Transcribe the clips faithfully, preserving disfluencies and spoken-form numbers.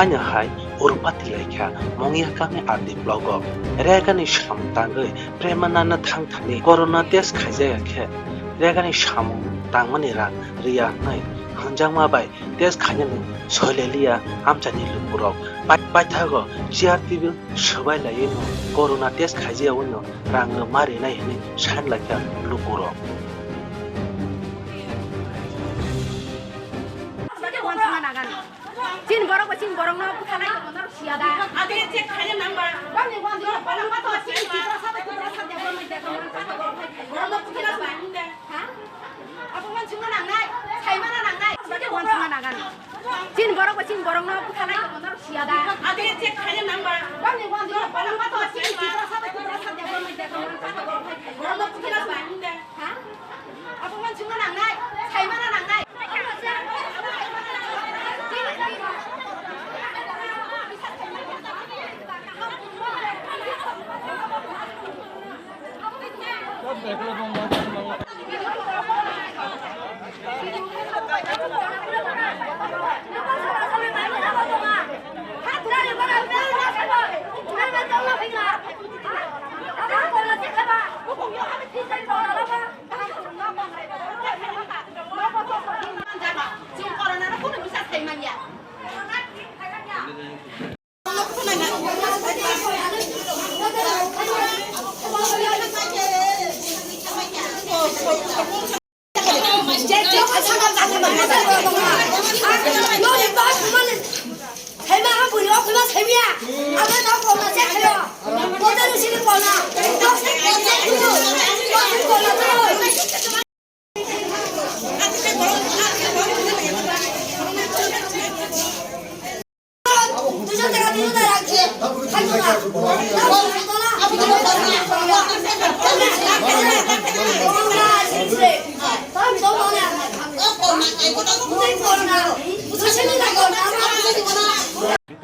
Ani hai Urupati laikha Mongya kami R D block o. Regani samung tangwi Premananda thang thani corona test khaijaya khe regani samung tangmani rang riya hwnwi hwnjakma bai test khainani soileliya amchaini lukurok. Pai-, paithago chair table swbai laiwi no corona test khaijaya wngno rang ma rinai hwnwi sign laikha lukurok. Chin borok ba chin borok no bwtharnai ko norok siya da. Ade check khaina nang ba. Bang ni wan dino bang ni wan to chin chin tra sa da chin tra sa da bang ni da bang ni sa da bang ni da. Borok no bwtharnai ba. Ha? Abo wan chuma nang nai. Sai mana nang nai. Bade wan chuma nang nai. Chin borok ba chin borok no bwtharnai ko norok siya da. Ade check khaina nang ba. Bang ni wan dino bang ni wan to chin chin tra sa da chin tra sa da bang ni da bang ni sa da bang ni da. Borok no bwtharnai ba. Ha? Abo wan chuma nang nai. Sai mana nang nai.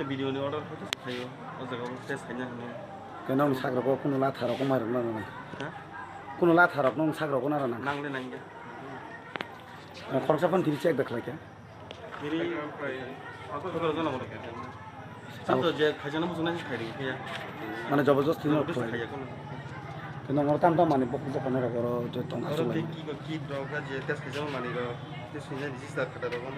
Video ni order hoito se khaio, o jaga o test khaina hwnwi. Khe nokni sakrok o kunu latha rok wng mari rwna nang. Ha? Kunu latha rok nokni sakrok o nara nang. Nang le nang ya. Khoroksa phano thiri check da khlai khe. Thiri sotoro jona bodo khe. Sato je khaijana muchung nai khairi khe ya. Mane jobojosti no khlai. Khaiya kono. Khe nokno tam tam mane bok bok no rok oro je tong asuk lai. Ki ko ki rok je test khaijana mani rok. Test khaijana register khata rok.